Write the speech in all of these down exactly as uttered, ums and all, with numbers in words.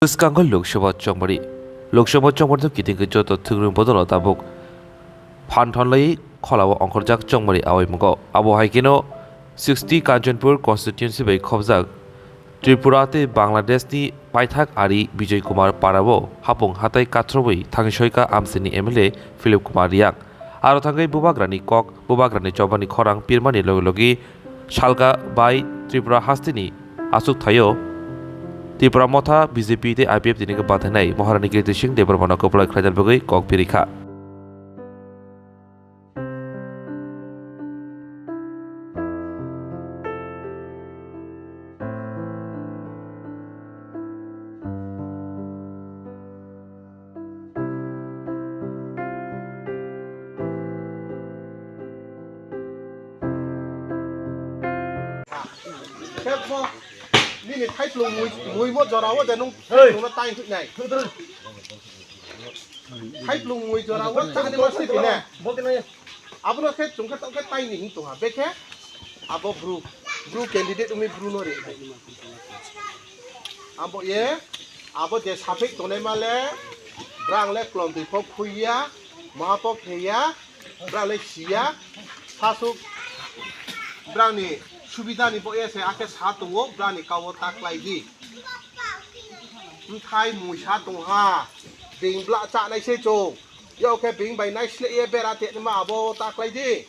Bwskango Lok Sabha chongmari. Lok Sabha chongmari no kiting khe joto thwngwi bodolo tabuk phan thonlai kholao ongkhorjak chongmari awai mungo. Abo hai kheno sixty Kanchanpur constituency bai khobjak Tripura tei Bangladesh ni paithak ari Bijoy Kumar Parabo hapung hatai kathrobwi thangwi soika amsini M L A Philip Kumar Riang. Aro thangwi bubagrani kok, bubagrani chobani khorang pirmani logi logi salka bai Tripura hasteni aswk thaio Tipra Motha, B J P tei I P F T ni bathainai Maharani Kirti Singh Debbarmano kwplai khlaina bagwi kok phirikha. Khe bo nini thaiplung mui, muimo jorao de nung thaiplungno tai hinwi nai. Thaiplung mui jorao tani ma sui pine. Abono khe chwng khe tongkhe taini hing tongha. Bekhe abo bru, bru candidate wngwi bruno ri. Abo ye, abo je saphik tongnai male, brang le klomtwi phok khuiya, maha phok kheya, brang le siya, sasuk brangni subidani bo ye se akhe sa tongo, brangni kao ta klai di. Bwthai mui sa tongha, beng bla chanai se chwng. Yao khe beng bai naisleh ye bera tengma abo ta klai di.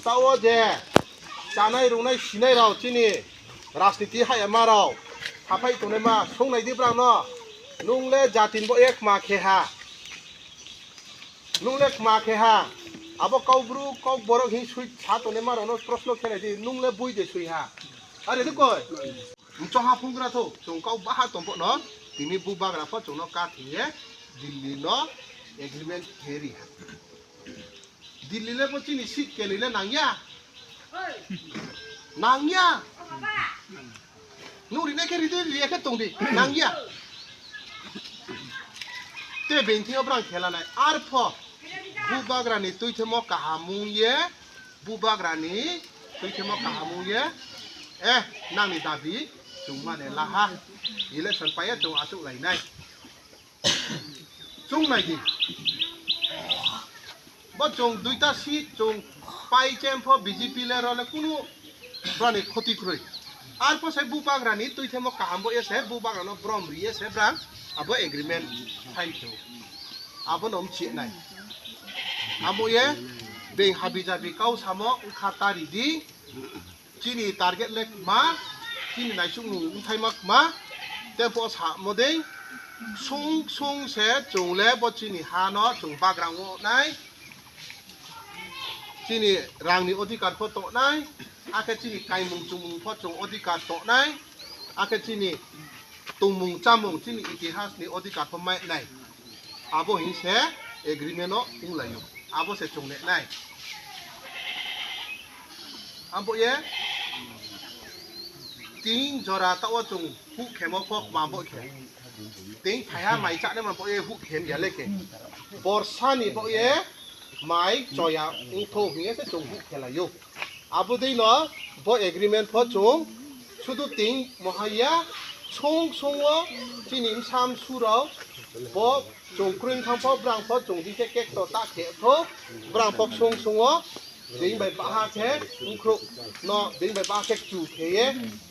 Tao je chanai rungnai sinai rao chini rajniti hayama rao haphai tongnai ma song nai di brang no. Nung le jatin bo ek ma khe ha. Nung le kma khe ha. Abo kau bru kok borok hin sui sa tongnai ma rao no proshno khe nai di. Nung le bui de sui ha. Are di koi. Mchong ha phungra tho, chwng kau baha tongbo no, tini bubagra pho chwngno ka thwiye Delhi no agreement khe ri ha. Delhi le bo chini seat kenwi le nangya? Nangya. Nung rinai khe ridi, riya khe tongdi, nangya. Te bengthio brang khela nai, arpho bubagrani tuithemo kahamung ye, bubagrani tuithemo kahamung ye, eh, nangni dabi chwng mane laha, election paiya chwng achuk lainai. Chwng nai di. Bo chwng duita seat chwng pai chem pho B J P le role kunu brani khoti kroi. Arpho sai bubagrani tuithemo kaham bo ese bubagrano brom ri ese brang abo agreement sign khe. Abono mchi nai. Abo ye beng habi jabi kau samo wngkha ta ridi. Chini target le kma, chini naisukmung wngthaima kma, tei bo samo dei sung sung se chwng le bo chini ha no chwng bagrang wngnai, chini rang ni odhikar pho tongnai, akhe chini kaimung chumung pho chwng odhikar tongnai, akhe chini tongmung chamung chini itihas ni odhikar pho mai nai. Abo hin se agreement no wng lai o. Abo se chwng ne nai. Abo ye tin jora ta o chwng huh khemo kok ma bo khe. Tin phaiha mai chane ma bo ye huh khem ya le khe. Borsa ni bo ye mai choya wng tho hin ye se chwng huh khe lai o. Abo dei no bo agreement pho chwng sudu ting mohaiya song songo chini bwsa bwswk rok bo chwng kwrwng thang pho brang pho chwng di khe kek to ta khe tho brang pho song songo ding bai baha khe ukhru no ding bai baha khe chu khe ye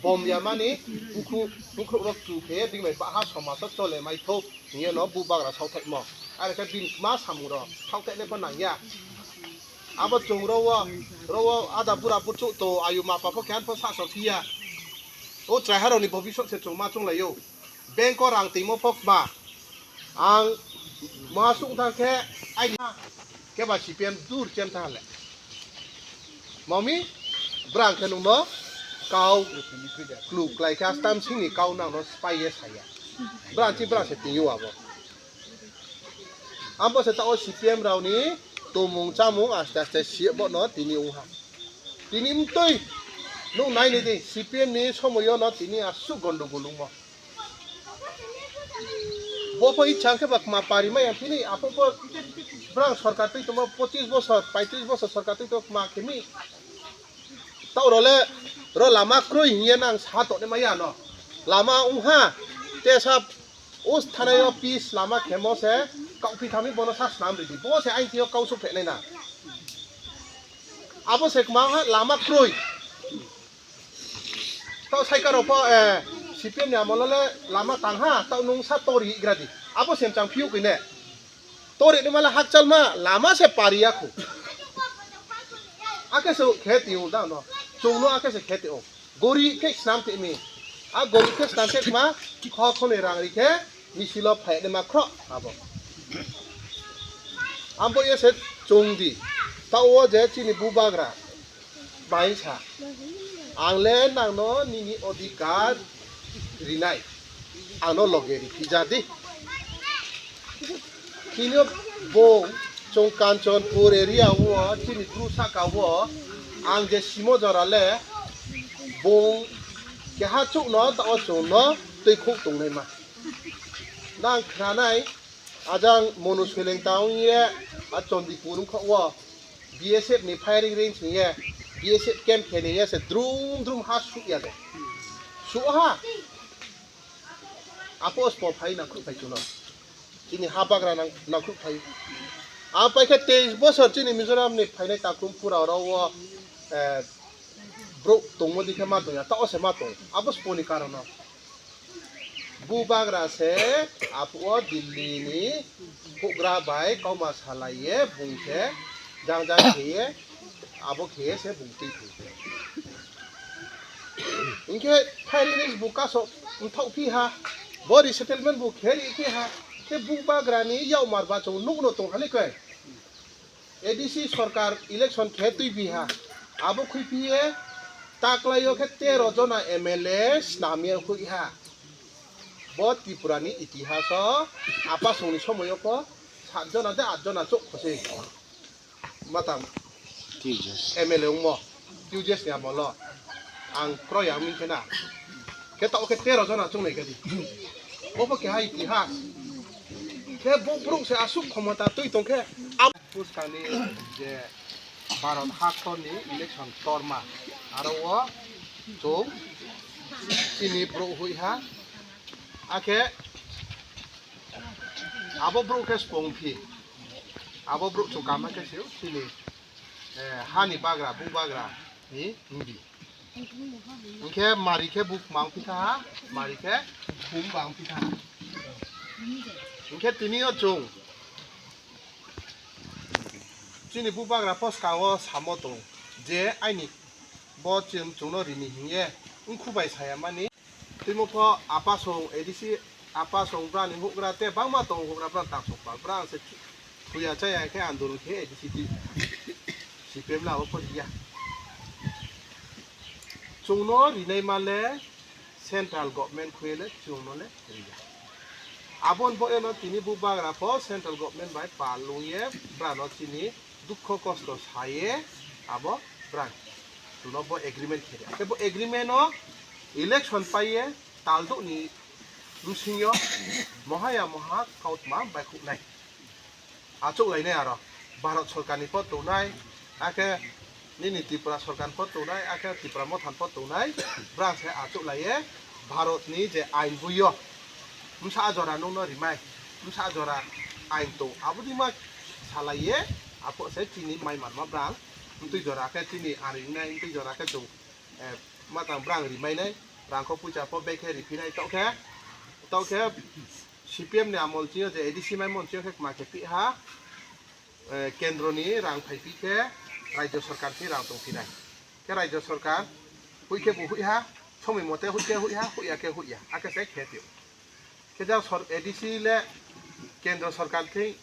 bom ya mani ukhru ukhru rok chu khe ye ding bai baha somaj o chole mai tho. Hiye no bubagra sauthaimo. Are khe bini kma samung rok sauthainai pho nangya. Abo chwng rowo, rowo ada bura buchuk to ayu mapa pho khe pho saso phiya. O chwrai harok ni bobisot se chwng ma chwng lai o. Bank o rang timo pho kma. Ang ma sung thang khe ai khe ba C P M dur chem thang le. Mami, brang khe nungno kau kluk klai khe astam singni kau nangno spaiye saya. Brang chi brang se tini wabo. Ambo se tao C P M rauni tomung chamung aste aste siye bono tini wngha. Tini mtoi nung naini di C P M ni somoyo no tini asuk gondogol wngmo. Bo pho ichha khe ba kma pari maya phini, apo pho brang sorkar twi tongma pochis bosor, paitris bosor sorkar twi tongma kma khemi. Tao role, ro lama kroi hiye nang sa tone maya no. Lama wngha, Te sab us thanai o pis lama khemo se kau phi thami bono sa snam ridi. Bo se ain thio kau su phenai na. Abo se kma ha lama kroi. Tau sai karo pho, eh, C P M ni amolo le lama tang ha, tau nung sa tori igra di. Abo sem chang phiu kine. Tori ni mala hakchal ma, lama se pariya khu. Ake se kheti u da no. Chung no ake se kheti u. Gori khe snam te mi. A gori khe snam te ma, kho khoni rang ri khe, misilo phai ni ma khro abo. Ambo ye se chung di. Tau o je chini bubagra. Bai sa, ang le nangno nini odhikar rinai, angno loge ri phija di. Tini bong chwng Kanchanpur area o, chini bru saka o, ang je simo jora le bong keha chukno, ta o chwngno twi khuk tongnai ma. Nang khranai, ajang Monu Sweleng ta wng ye, a Chandipur wng kha o. B S F ni firing range ni ye, B S F camp khe ni ye se drum drum ha su ya de. Su ha. Apo spo phai na khru phai chuno. Chini ha bagra nang, nang khru phai. A pai khe teis bosor chini Mizoram ni phainai takhum pura oro o, eh, bro tongmo di khe ma tong ya, ta o se ma tong. Abo spo ni karon no. Bubagra se apo o Delhi ni hugra bai kauma salai ye bung se jang jang khe ye abo khe ye se bung twi thwi. Hinkhe firing range bo kaso mthok phi ha, bo resettlement bo khe ri phi ha, khe bubagra ni yakmar bachung nukno tong hali khe. A D C sorkar election khe twi phi ha, abo khwi phi ye taklai o khe tero jona M L A snam ye khwi ha. Bo Tripura ni itihas o apasong ni somoi o kho sat jona de at jona chok kho se. Matang T J S. M L A wngmo, T J S ni amolo ang kroi ang min khe na. Khe ta o khe tero jona chok nai khe di. Bo bo keha itihas. Khe bo brouh se aswk khomota twi tong khe. Puskang ni je Bharat haktor ni election torma, aro o chwng chini brouh hui ha, akhe abo brouh khe spong phi, abo brouh chwng kama khe se chini, eh, hani bagra, bubagra ni mbi. Hinkhe mari khe buk mang phi kha ha, mari khe bum bang phi kha ha. Hinkhe tini o chwng chini bubagra poska o samo tong je aini bo chwng chwngno rini hinkhe wngkhu bai saya mani. Timo pho apasong A D C apasong brani hugra te bangma tong hugra brang taksok pal brang se thuya chaya khe andolon khe A D C di C P M la o pho ya. Chwngno rinai male central government khuyele chwngno le riya. Abon bo eno tini bubagra pho central government bai palung ye brano chini dukho kosto saye abo brang chwngno bo agreement khe riya. Khe bo agreement o election paiye tal duk ni bwsingyo mohaya moha kautma baikhuknai. Achuk lainai aro. Bharat sorkar ni pho tongnai, akhe nini Tripura sorkar pho tongnai, akhe Tripura mothan pho tongnai, brang se achuk laiye Bharat ni je ain buyo. Msa jora nungno rimai, msa jora ain tong. Aboni ma salaiye, apo se chini mai manma brang. Mtwi jora khe chini aringnai, mtwi jora khe chwng, eh, matang brang rimainai, rangkho puisa pho bekhe riphinai, tokhe, tokhe C P M ni amol chini je A D C mai mon chini khe kma khe pi ha. Eh, kendro ni rang phai phi khe rajyo sarkar thwi rang tong phi nai. Khe rajyo sarkar hui khe bo hui ha, somoi mote hui khe hui ha, hui ya khe hui ya, akhe se khe tio. Khe jang sor-, A D C le kendro sarkar thwi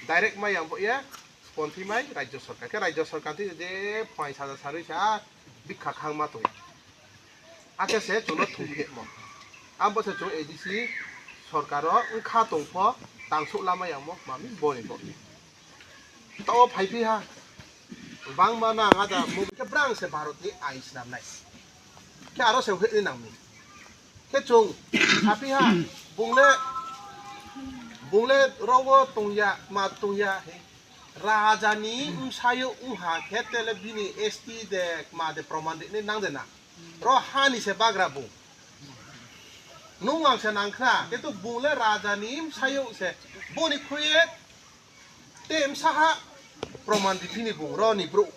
direct ma yang bo ya, spon thwi mai rajyo sarkar. Khe rajyo sarkar thwi je phai saja sarwi sa bikha khang ma tong. Akhe se chwngno thum phemo. Abo se chwng A D C sorkar o wngkha tong pho tang suk lama yang mo mami boni bo. Tao phai phi ha. Bangma na nga da mo khe brang se Bharat ni ain snam nai. Khe aro se hwni nang mi. Khe chwng sa phi ha. Bung le, bung le rogo tong ya, ma tong ya. Raja ni bwsayo wngha khe tele bini S T de ma de proman de nang de na. Ro hani se bagra bung. Nung ang se nang khna, kintu bung le raja ni bwsayung se. Boni khuye te msaha proman di phini bung ro ni bru.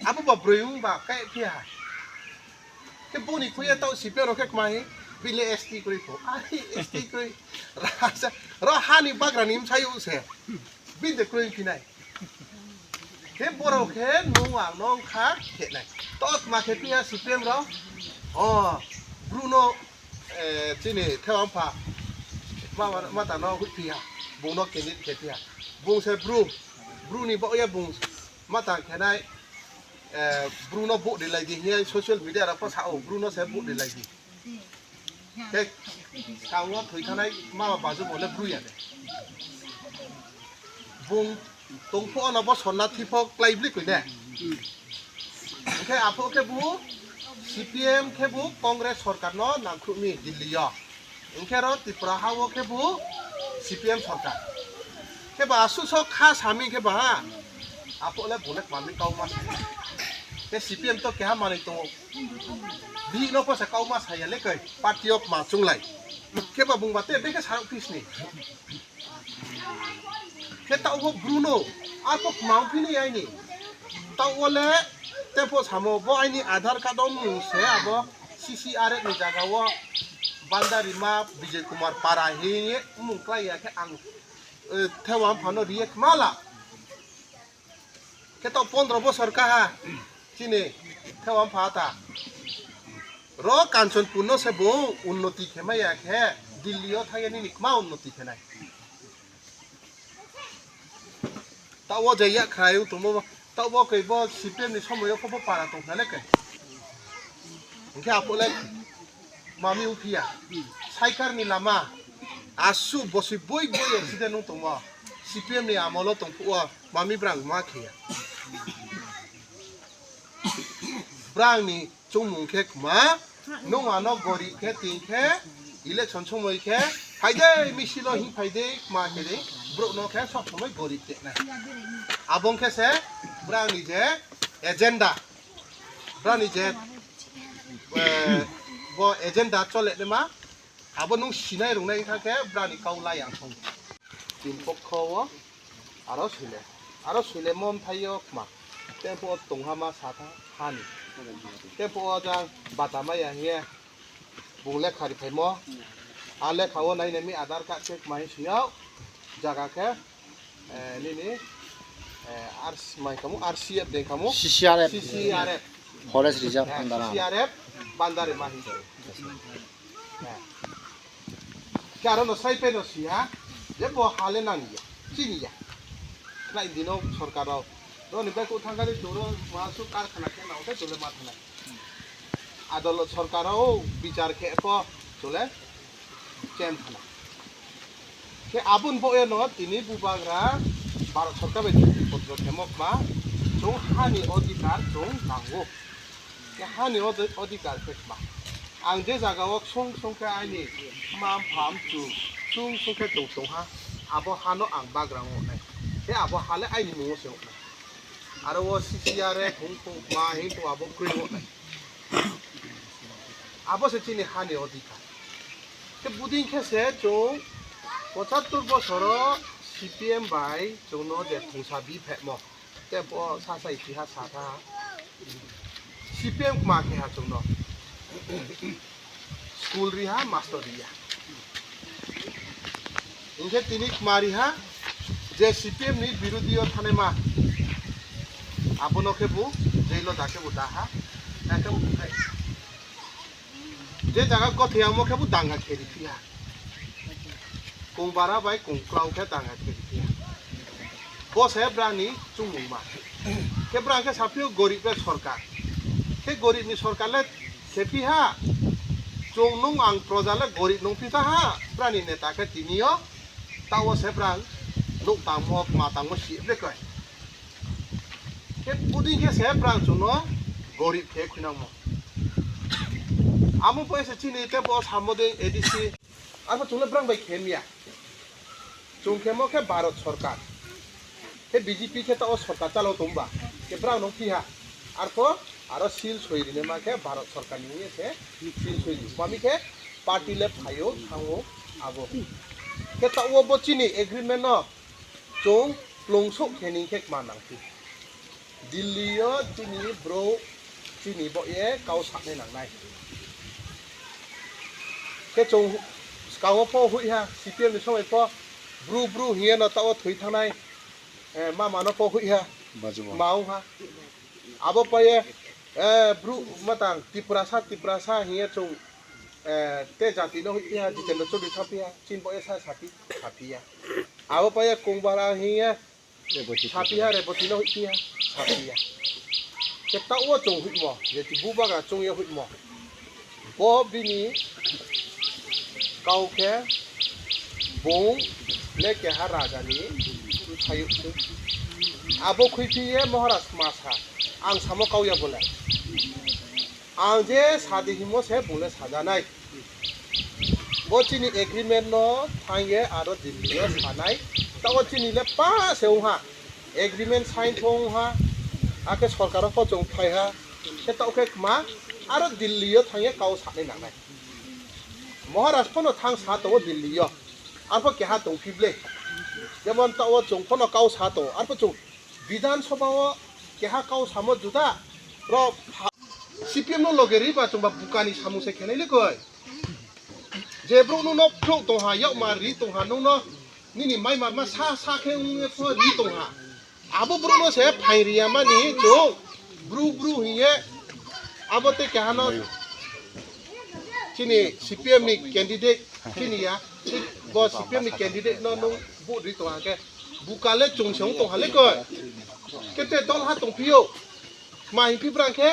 Abo ba brwi wng ba kai phi ha. Ke boni khuye tau C P M ro ke kmai bile S T kri pho. Ai S T kri raja ro hani bagra ni bwsayung se. Bini de kroi phinai. Khe borok khe nung ang no wngkha khenai. Tot ma khe phiya C P M rok. O, Bruno, eh, chini thewa mpha. Ma, ma, mata no hut phiya. Bung no candidate khe phiya. Bung se Bru. Bru ni bo ya bung. Mata khenai. Eh, Bruno bo de lai di. Hiya social media ra pa sa o. Bruno se bo de lai di. Tei tangno thwi thanai mama bajo bo le bru ya de. Bung tongpho ono bo sonna thipho klai bli koi ne. Hwnkhe apho khe bu C P M khe bu Congress sorkar no nangkhruh mi Delhi o. Hwnkhe ro Tripura ha o khe bu C P M sorkar. Khe ba asu sok kha sami khe ba ha. Apho le bung le kmami kau ma sa. Khe C P M to keha manwi tongo. Bihik no posa kau ma saya le kai, party o ma chunglai. Khe ba bung ba te beke sarok pisni. Khe ta o Bruno, ako ma phini aini. Ta o le te po samo bo aini Aadhaar card o mung se abo C C R F ni jaga o Bandarima Bijay Kumar Para hi mung klai ya khe ang, eh, thewa phano react mala. Khe to pondro bosor kaha chini thewa pha ta. Ro Kanchanpur no se bo unnoti khe maya khe Delhi o thangya nini kma unnoti khenai. Ta o je ya khrai u tumo ta bo kai bo C P M ni somoyo kho bo para tong khale kai. Hwnkhe apole mami uphiya. Cycle ni lama asu bosi boi boi accident nung tongo. C P M ni amolo tongphuo. Mami brang ma khiya. Brang ni chumung khe kma, nung ano gorib khe tin khe, election somoi khe, phaide misilo hing phaide kma khe de, bro no khe sok somoi gorib khe na. Abong khe se brang ni je agenda, brang ni je, eh, bo agenda chole ne ma, abo nung sinai rung nai kha khe brang ni kau lai ang song. Tin pokho o. Aro sile, aro sile mon thaio kma. Tempo o tongha ma satha hani. Tempo o jang bata maya hiye. Bung lekha ri phaimo. A lekha o nai nai mi Aadhaar card khe kma hi siyao. Jaga khe, eh, nini, eh, R C mai kamu, R C F deng kamu. C C R F. C C R F. Forest Reserve. Eh, Bandara. C C R F, Bandari mahi. Khe aro no sai pe no siya, je bo hale nang ya, chini ya. Khlai dino sorkar rok. Roni bai kok thangkha de toro ma su karkhana khe nang khe chole ma thanai. Adolot sorkar o bichar khe ko chole chem khana. Khe abun bo eno tini bubagra Bharat sorkar bai chukti potro khemok ma chung hani odhikar chung nango. Khe hani odhi-, odhikar khe kma. Ang je jaga o song song khe aini ma mpha mchu song song khe tong tong ha. Abo hano ang bagra wngnai. Khe abo hale aini mungo se wngnai. Aro o C C R F hung tong ma hing tong abo kwrwi wngnai. Abo se chini hani odhikar. Khe buding khe se chung pochattor bosoro C P M bai chungno je thungsa bi phekmo. Tei bo sa sai kiha sa kha. C P M kma khe ha chwngno. School ri ha, master ri ya. Hinkhe tini kma ri ha, je C P M ni birodhi o thanai ma. Abono khe bo jail o da khe bo da ha. Da khe bo khai. Je jaga gothia omo khe bo danga khe ri phiya. Kung bara bai kung klau khe danga khe ri phiya. Bo se brani chumung ma. Khe brang khe saphiyo gorib le sorkar. Khe gorib ni sorkar le khe phiha. Chung nung ang proja le gorib nung phi ta ha. Brani neta khe tini o. Ta o se brang nuk tangmo ma tangmo si le kai. Khe buding khe se brang chwngno gorib khe khwinangmo. Amo bai se chini tei bo samoding A D C. Arpho chwngno brang bai khe miya. Chwng khe mo khe Bharat sorkar. Khe B J P khe ta o sorkar chalo tongba. Khe brang no phiha. Arpho aro seal soi rine ma khe Bharat sorkar ni wngya se seal soi ri. Mami khe Party le phaio thango abo. Khe taobo chini agreement no chwng plungsuk khe ning khe ma nangphi. Delhi o chini bro chini bo ye kau saknai nangnai. Khe chwng skango pho huiha C P M ni somoi pho bru bru hiye no taobo thwi thangnai. Eh, mama no pho huiha. Maung ha. Abo paye, eh, bru matang Tiprasa, Tiprasa hiye chwng, eh, te jati no huiha, Jitendra Chaudhary sapiha, chin bo esa sapi, sapiya. Abo paye Kongbara hiye, sapiha, Reboti no huiha, sapiya. Te taobo chwng huimo, je ti bubagra chwng ye huimo. Bo bini kau khe bung le keha raja ni sayuk se. Abo khwi phiye Maharaj masa, ang samo kau ya bole. Ang je sadi himo se bung le sajanai. Bo chini agreement no thangye aro Delhi o sanai. Taobo chini le pa se wngha. Agreement sign thong ha, ake sorkar o pho chwng phai ha, khe tao khe ma, aro Delhi o thangye kau sanai nangnai. Maharaj phono thang sa tongo Delhi o, arpho keha tong phible, jemon tao chwng phono kau sa tongo, arpho chwng Bidhan Sabha o keha kau samo juda, ro C P M no loge riba chwngba bukani samung se khenai le koi. Je bro no no phlok tong ha, yak ma ri tong ha, no no nini mai ma ma sa sa khe wng pho ri tong ha. Abo bro no se phai ri ya mani chwng bru bru hiye abo te keha no chini C P M ni candidate chini ya, bo C P M ni candidate no nung vote ri tong ha khe bukale chwng se wng tong ha le koi. Kete dol ha tong phiyo. Ma hing phi brang khe